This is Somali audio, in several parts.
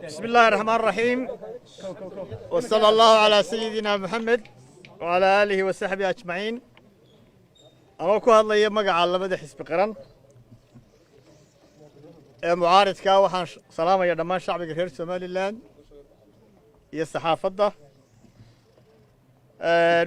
بسم الله الرحمن الرحيم، وصلى الله على سيدنا محمد وعلى آله وصحبه أجمعين. Anoo ku hadlaya magaca labada xisbi qaran ee mucaaridka, waxaan salaamaya dhammaan shacbiga reer Somaliland iyo saxaafadda.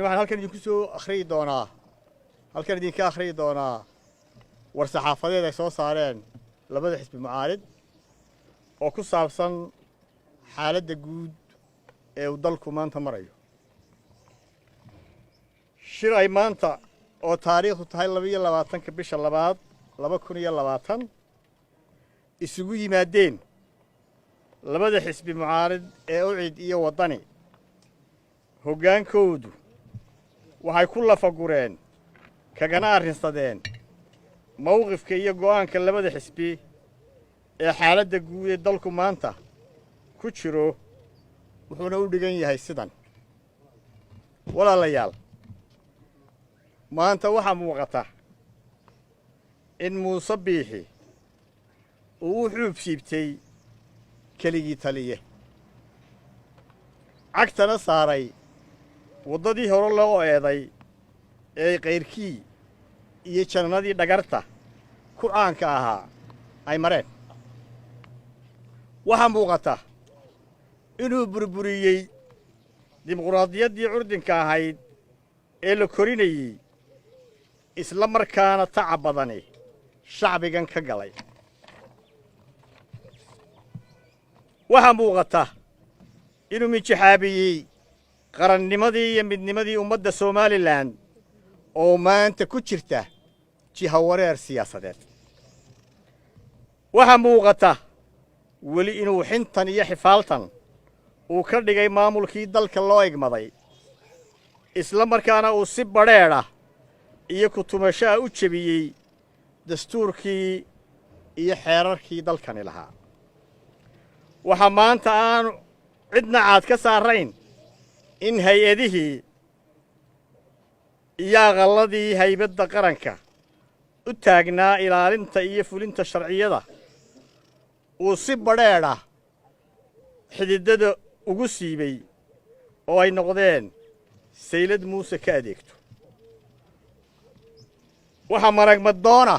Waxaan halkan idinku soo akhriyi doonaa, halkan idinka akhriyi doonaa war saxaafadeed ay soo saareen labada xisbi mucaarid oo ku saabsan xaaladda guud ee uu dalku maanta marayo. Shir ay maanta oo taariikhdu tahay 22-ka bisha 2, 2020 isugu yimaadeen labada xisbi mucaarid ee UCID iyo Waddani, hoggaankoodu waxay ku lafagureen kagana arrinsadeen mowqifka iyo go'aanka labada xisbi ee xaaladda guud ee dalku maanta ku jiro, wuxuuna u dhigan yahay sidan. Walaalayaal, maanta waxaa muuqata in Muuse Biixi uu u xuub siibtay keligii taliye, cagtana saaray waddadii hore loo eeday ee kayrkii iyo janannadii dhagarta ku caanka ahaa ay mareen. Waxaa muuqata inuu burburiyey dimuqraadiyaddii curdinka ahayd ee la korinayey, isla markaana tacab badani shacbigan ka galay. Waxaa muuqata inuu mijaxaabiyey qarannimadii iyo midnimadii ummadda Somaliland oo maanta ku jirta jihawareer siyaasadeed. Waxaa muuqata weli inuu xintan iyo xifaaltan uu ka dhigay maamulkii dalka loo igmaday, isla markaana uu si badheedha iyo ku-tumasho ah u jebiyey dastuurkii iyo xeerarkii dalkani lahaa. Waxaa maanta aanu cidna caad ka saarayn in hay-adihii iyo aqalladii haybadda qaranka u taagnaa ilaalinta iyo fulinta sharciyada uu si badheedha xididada ugu siibay oo ay noqdeen saylad Muuse ka adeegto. Waxaa maragmadoona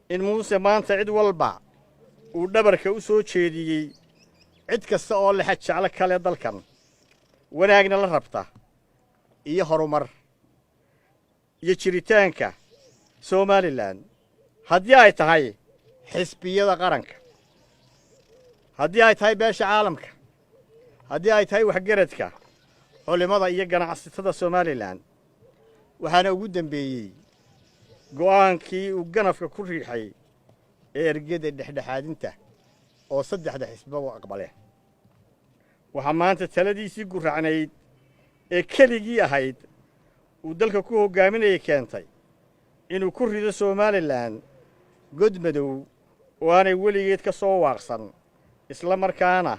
in Muuse maanta cid walba uu dhabarka u soo jeediyey, cid kasta oo lexa jeclo kale dalkan, wanaagna la rabta iyo horumar iyo jiritaanka Somaliland, haddii ay tahay xisbiyada qaranka, haddii ay tahay beesha caalamka, haddii ay tahay waxgaradka, culimmada iyo ganacsatada Somaliland. Waxaana ugu dembeeyey go'aankii uu ganafka ku riixay ee ergada dhexdhexaadinta oo saddexda xisbaba aqbaleen. Waxaa maanta taladiisii gurracnayd ee keligii ahayd uu dalka ku hoggaaminayay keentay inuu ku rido Somaliland god madow oo aanay weligeed ka soo waaqsan, isla markaana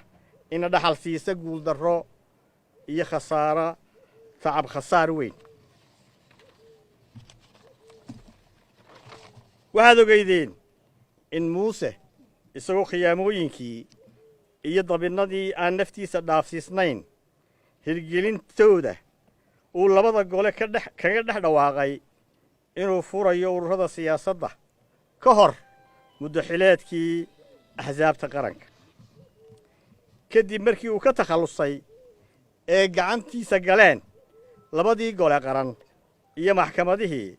ina dhaxal siisa guuldarro iyo khasaaro tacab khasaar weyn. Waxaad ogeydeen in Muuse isagoo khiyaamooyinkii iyo dabinnadii aan naftiisa dhaafsiisnayn hirgelintooda uu labada gole ka dhex kaga dhex dhawaaqay inuu furayo ururada siyaasadda ka hor muddaxileedkii axsaabta qaranka, kadib markii uu ka takhallusay ee gacantiisa galeen labadii gole qaran iyo maxkamadihii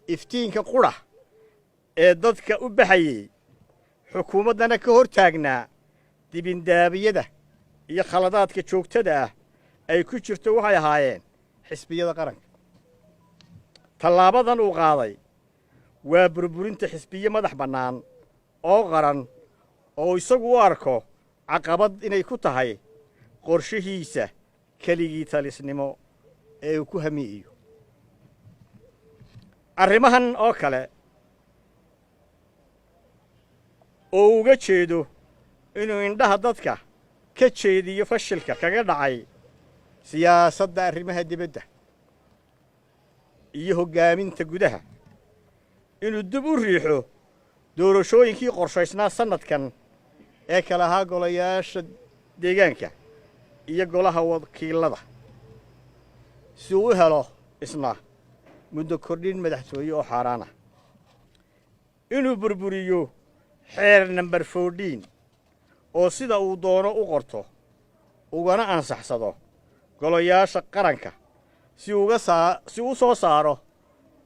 iftiinka qudha ee dadka u baxayey, xukuumaddana ka hor taagnaa dibindaabiyada iyo khaladaadka joogtada ah ay ku jirto waxay ahaayeen xisbiyada qaranka. Tallaabadan uu qaaday waa burburinta xisbiye madax bannaan oo qaran oo isagu u arko caqabad inay ku tahay qorshihiisa keligii talisnimo ee uu ku hami'iyo. Arrimahan oo kale oo uga jeedo inuu indhaha dadka ka jeediyo fashilka kaga dhacay siyaasadda arrimaha dibadda iyo hoggaaminta gudaha, inuu dib u riixo doorashooyinkii qorshaysnaa sannadkan Ee kala ahaa golayaasha deegaanka iyo golaha wakiilada, si uu u helo isna muddo kordhin madaxtooye oo xaaraan ah. Inuu burburiyo xeer number 14 oo sida uu doono u qorto ugana ansaxsado golayaasha qaranka, si uga saa si u soo saaro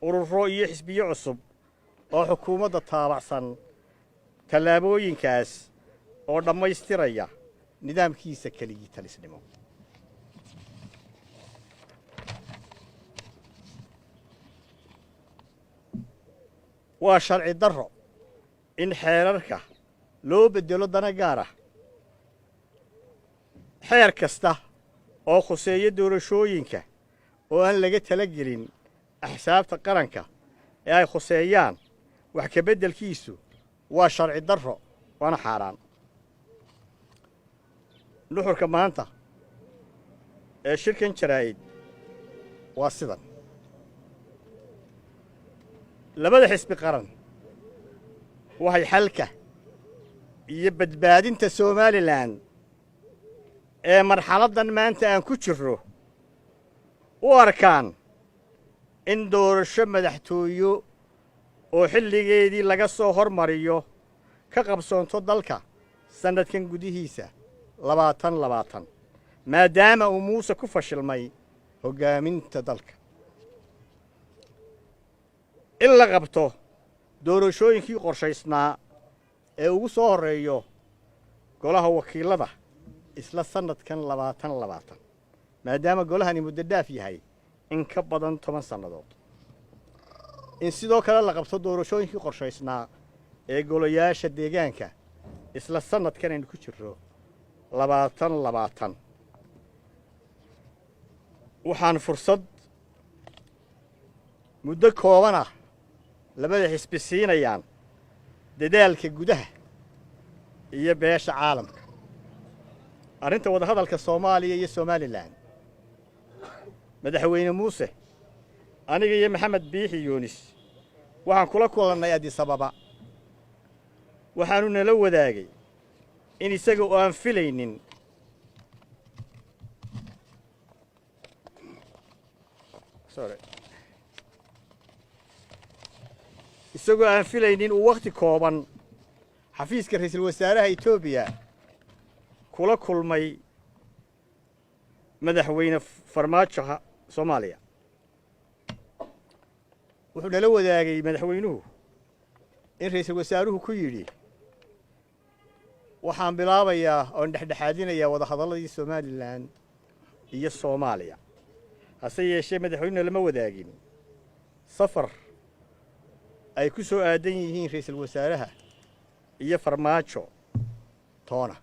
ururo iyo xisbiyo cusub oo xukuumadda taabacsan, tallaabooyinkaas oo dhammaystiraya nidaamkiisa keligii talisnimo. Waa sharci darro in xeerarka loo beddelo dana gaar ah. Xeer kasta oo khuseeya doorashooyinka oo aan laga talagelin axsaabta qaranka ee ay khuseeyaan, wax ka beddelkiisu waa sharci darro, waana xaaraan. Nuxurka maanta ee shirkan jaraa'id waa sidan: labada xisbi qaran waxay xalka iyo badbaadinta Somalilan ee marxaladdan maanta aan ku jirro u arkaan in doorasho madaxtooyo oo xilligeedii laga soo hormariyo ka qabsoonto dalka sannadkan gudihiisa 2020, maadaama uu Muuse ku fashilmay hoggaaminta dalka. In la qabto doorashooyinkii qorshaysnaa ee ugu soo horreeyo golaha wakiilada isla sannadkan 2020, maadaama golahani muddo dhaaf yahay in ka badan 10 sannadood. In sidoo kale la qabto doorashooyinkii qorshaysnaa ee golayaasha deegaanka isla sannadkan aynu ku jirro 2020. Waxaan fursad muddo kooban ah labada xisbi siinayaan dadaalka gudaha iyo beesha caalamka arrinta wadahadalka Soomaaliya iyo Somalilan. Madaxweyne Muuse, aniga iyo Maxamed Biixi Yuunis waxaan kula kulannay Addis Ababa. Waxaanu nala wadaagay in isaga oo aan filaynin sorry isagoo aan filaynin uu wakhti kooban xafiiska ra'iisul wasaaraha Etoobiya kula kulmay madaxweyne Farmaajo Soomaaliya. Wuxuu nala wadaagay madaxweynuhu in ra'iisul wasaaruhu ku yidhi: "Waxaan bilaabayaa oon dhexdhexaadinayaa wadahadalladii Somalilan iyo Soomaaliya." Hase yeeshee, madaxweynuhu lama wadaagin safar ay ku soo aadan yihiin ra'iisul wasaaraha iyo Farmaajo toona.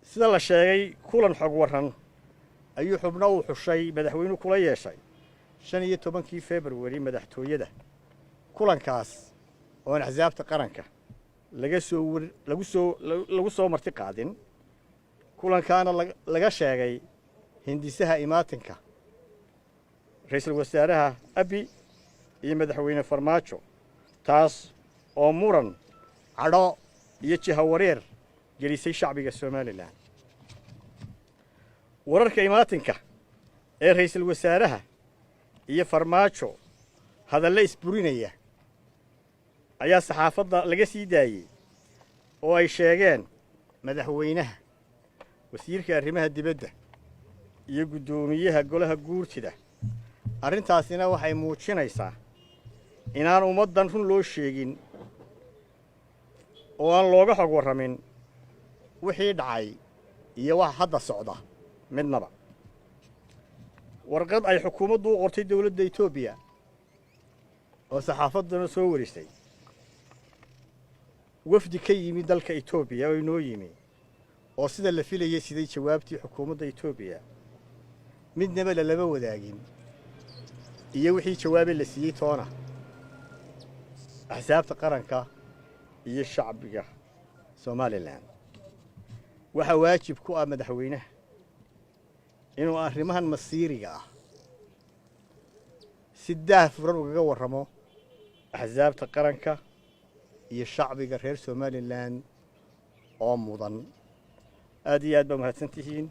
Sida la sheegay, kulan xog warran ayuu xubno uu xushay madaxweynuhu kula yeeshay 15-kii Februari madaxtooyada, kulankaas oon axsaabta qaranka laga soo war lagu soo lagu soo marti qaadin, kulankaana laga sheegay hindisaha imaatinka ra'iisul wasaaraha Abiy iyo madaxweyne Farmaajo, taas oo muran, cadho iyo jihawareer gelisay shacbiga Somalilan. Wararka imaatinka ee ra'iisul wasaaraha iyo Farmaajo, hadalle isburinaya ayaa saxaafadda laga sii daayey oo ay sheegeen madaxweynaha, wasiirka arrimaha dibadda iyo guddoomiyaha golaha guurtida. Arrintaasina waxay muujinaysaa inaan ummaddan run loo sheegin oo aan looga xog warramin wixii dhacay iyo waxa hadda socda midnaba. Warqad ay xukuumaddu u qortay dowladda Etoobiya oo saxaafadduna soo warisay, wafdi ka yimi dalka Etoobiya oo inoo yimi oo sida la filayay siday jawaabtii xukuumadda Etoobiya midnaba lalama wadaagin iyo wixii jawaabe la siiyey toona axsaabta qaranka iyo shacbiga Somalilan. Waxaa waajib ku ah madaxweynaha inuu arrimahan masiiriga ah si daah furan ugaga warramo axsaabta qaranka iyo shacbiga reer Somalilan. Oo mudan, aad iyo aad baa mahadsan tihiin.